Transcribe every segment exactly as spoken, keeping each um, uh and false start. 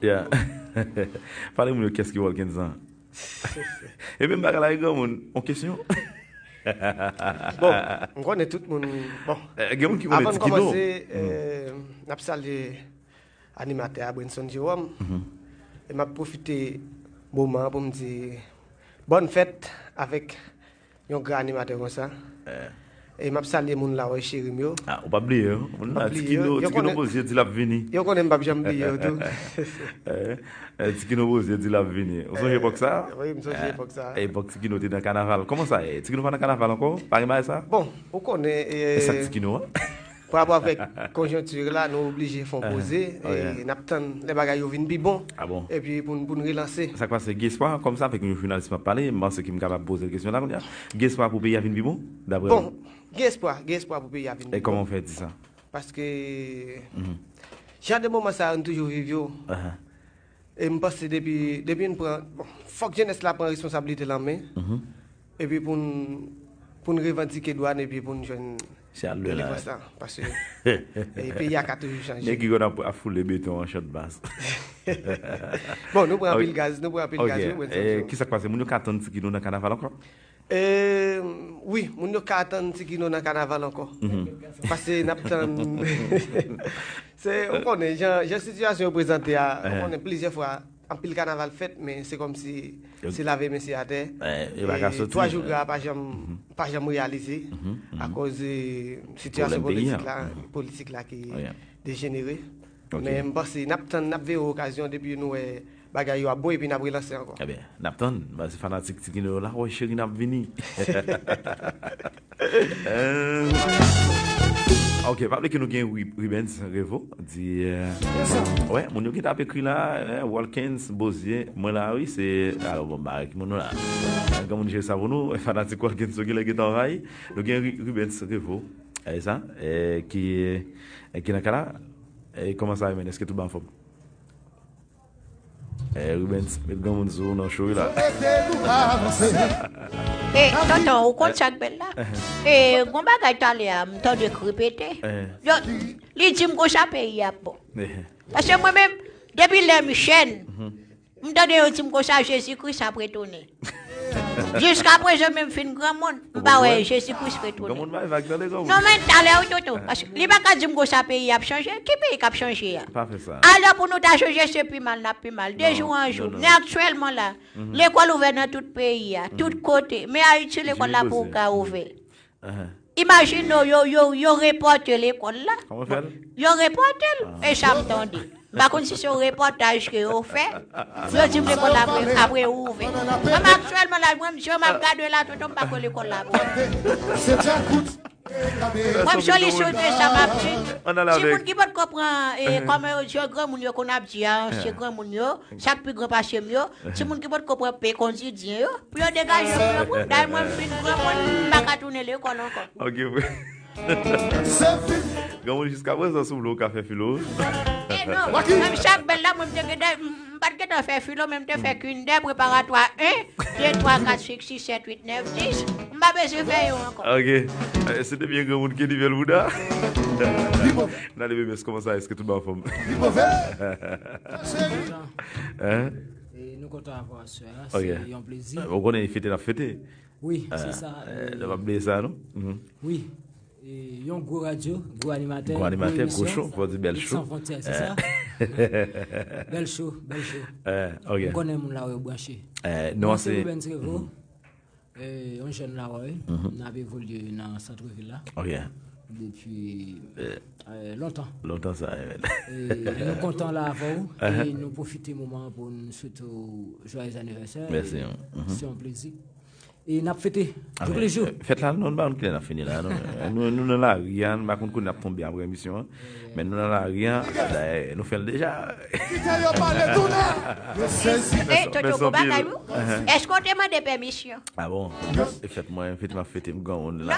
Yeah. Pale moun yo kiyès ki Walkens lan. E menm bagay la e granmoun, yon kesyon. Bon, m konnen tout moun. Bon, Eh, gen moun ki konnen avan n Tikino. Kòmanse, eh, n ap salye animatè a, Brenson Jerome. E m ap pwofite moman an pou m di bòn fèt avèk yon gran animatè konsa. E m ap salye moun la, wè, cheri m yo. Ah, ou pa bliye yo. Moun la, bliye Tikino, yo. Yo Tikino konnen- Bozier di l ap vini. Yo konnen m p ap janm bliye yo tou. Eh, eh, Tikino Bozier di l ap vini. Ou sonje epòk sa? Wi, m sonje epòk sa. Eh, epòk Tikino te nan kanaval. Kòman sa ye? Tikino pa nan kanaval ankò? Pa gen bagay sa? Bon, ou konnen, eh, E sa k Tikino an? Pa rapò avèk konjonti la, nou oblije fè yon poze. Oh, yeah. E n ap tann lè bagay yo vin pi bon. Ah bon? Epi pou n pou n relanse. Sa k pase, Guy Espoir, kòm sa avèk yon jounalis m ap pale, m panse ke m kapab poze l kesyon la kounye a. Guy Espoir pou peyi a vin pi bon, daprè Bon, ou? Gen espwa, gen espwa pou peyi a vin E pi kòman bon. w fè di sa? Paske jan de moman sa yo n toujou viv yo, Ahan. e m panse depi depi n pran, bon, fòk jenès la pran responsablite l an men. Epi pou n pou n revandike dwa n epi pou n jwenn Se a lè la. Delivans la, paske e, peyi a ka toujou chanje. Nèg ki konn ap ap foule beton an Channmas. Bon, nou pran anpil gaz, nou pran anpil Ok. Gaz, wi, Brenson Eh, Jerome. Ki sa k pase? Moun yo ka tann Tikino nan kanaval ankò? Eh, wi, moun yo ka tann Tikino nan kanaval ankò. Paske n ap tann. Se, ou konnen, jan, jan sitiyasyon yo prezante a, ou konnen plizyè fwa, anpil kanaval fèt, men se kòmsi se lave men se atè. Eh, yo pa ka soti, Twa jou eh. Gra pa janm, pa janm reyalize, akoz eh, sitiyasyon Pwoblèm peyi a. Politik la, politik la ki Oh, yeah. dejenere. Ok. Men m panse, n ap tann, n ap veye okazyon depi nou wè bagay yo ap bon epi n ap relanse ankò. Ebyen, n ap tann, paske fanatik Tikino yo la, wè cheri n ap vini. Eh, ok, pa bliye ke nou gen Ri- Rubens Revo, di, eh, wè, moun yo ki t ap ekri la, eh, Walkens, Bozier, mwen la, wi, se, alò, bon, ba, ki moun nou la? Gen moun jere sa pou nou, fanatik Walkens yo ki lè gen travay, nou gen Ri- Rubens Revo, e sa, eh, ki, eh, ki nan ka la, eh, kòman sa ye, men, èske tout ba anfòm? Eh, Rubens, met granmoun sou ou nan show la. E, tonton, ou konn sa k bèl la? E, gon bagay talè a, m tande k repete. Yo, li di m konsa peyi a ap bon. Paske mwen menm, depi lè m jèn, m tande yo di m konsa Jezi Kris ap retounen. Jiskaprezan menm fin granmoun, m pa wè Jezi Kris retounen. Granmoun bay vag, tande granmoun. Non, men talè wi, tonton, paske li pa ka di m konsa peyi a ap chanje. Ki peyi k ap chanje a? Pa fè sa. Alò pou nou ta chanje se pi mal n ap pi mal. De jou an jou. Men aktyèlman la, lekòl ouvè nan tout peyi a, tout kote. Men Ayiti lekòl la poko ka ouvè. Imajine w, yo, yo, yo repòte lekòl la. Kòman fè l? Yo repòte l. E sa m tande. M pa konn si se yon repòtaj ke yo fè. Yo di m lekòl la ap, ap reouvè. Mwen aktyèlman la, mwen, m ap gade la, tonton, m pa kwè lekòl la ap ouvè. Mwen, m solisyone sa m ap di. Timoun ki potko pran, eh, kòman yo di yo, granmoun yo konn ap di a, ansyen granmoun yo, sa k pi gran pase m yo, timoun ki potko pran pe kondidyen yo, pou yo degaje yo pou yo pran. Dayè mwen, m fin granmoun, m pa ka tounen lekòl ankò. Ok, vre. Granmoun, jiskaprezan, si w vle, ou ka fè filo. Eh non, menm chak bèl la, mwen, m te gen, m, m pa t gentan fè filo, men m te fè kinder preparatwa en, de, twa, kat, senk, sis, sèt, uit, nèf, dis. M pa bezwen fè yo ankò. Ok. Eh, se te byen granmoun Kenny Bèl Bouda. N ale, bebe, kòman sa, èske tout ba anfòm? Hein? E nou kontan avè w aswè a, se yon plezi. Ou konnen fete n ap fete. Wi, se sa. Nou pa bliye sa, non? Wi. E yon gwo radyo, gwo animatè, Gwo animatè, gwo show, fò di bèl show. Sans Frontières, se sa? Bèl show, bèl show. Eh, ok. M konnen moun la yo branche. Eh, non, se Rubens Revo. Eh, yon jèn la, wi. N ap evolye nan sant vil la. Ok. Depi eh, lontan. Lontan sa, eh, men. E nou kontan la avè w. E nou pwofite moman an pou nou swete w joyeux anniversaire. Mèsi. Se yon plezi. E n ap fete jou pou jou. Fèt la, non, nou pa konn kilè n ap fini la, non. Nou, nou nan lari a, nou pa konn kote n ap tonbe apre emisyon an. Men nou nan lari a, dayè, nou fè l deja. Kite yo pale tounen. Eh, Toto, gon bagay, wi. Èske w te mande pèmisyon? Ah bon? E fèt mwen, fèt m ap fete, m granmoun la.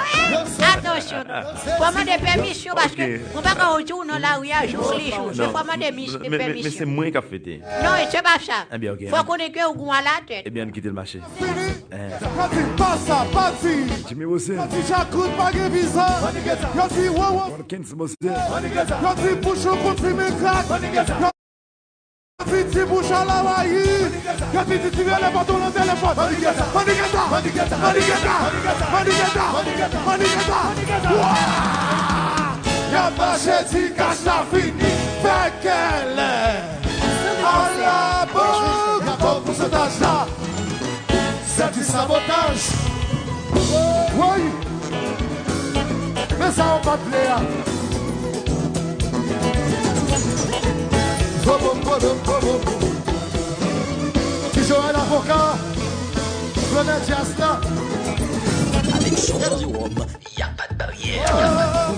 Atansyon, non. Fò mande pèmisyon, paske mwen pa ka di w nan lari a, jou li jou. Se fò mande pèmisyon. Men se mwen k ap fete. Non, se pa sa. Ebyen, ok. Fò konnen ke ou gon alatèt. Ebyen, ann kite l mache. Yo di pa sa, pa di. Jimmy José. Yo di Jacques pa gen viza. Yo di Wowo. Watkins José. Yo di Pouchon konn fimen krak. Piti bouch a la mayi. Yo piti tire le bòtò nan telefòn. Manigeta, manigeta, manigeta, manigeta, manigeta, manigeta. Y ap mache ti kach la fini. Fè kèlè. Ala bon, gade pousantaj la. Se ti sabotaj. Woy. Men sa yo pa t vle a. Bobom, bobom, bobom, bobom. Ti Joel Avoka, Flonel Jazz la. Avèk Jean-Jean Jerome, y a pas de barrière.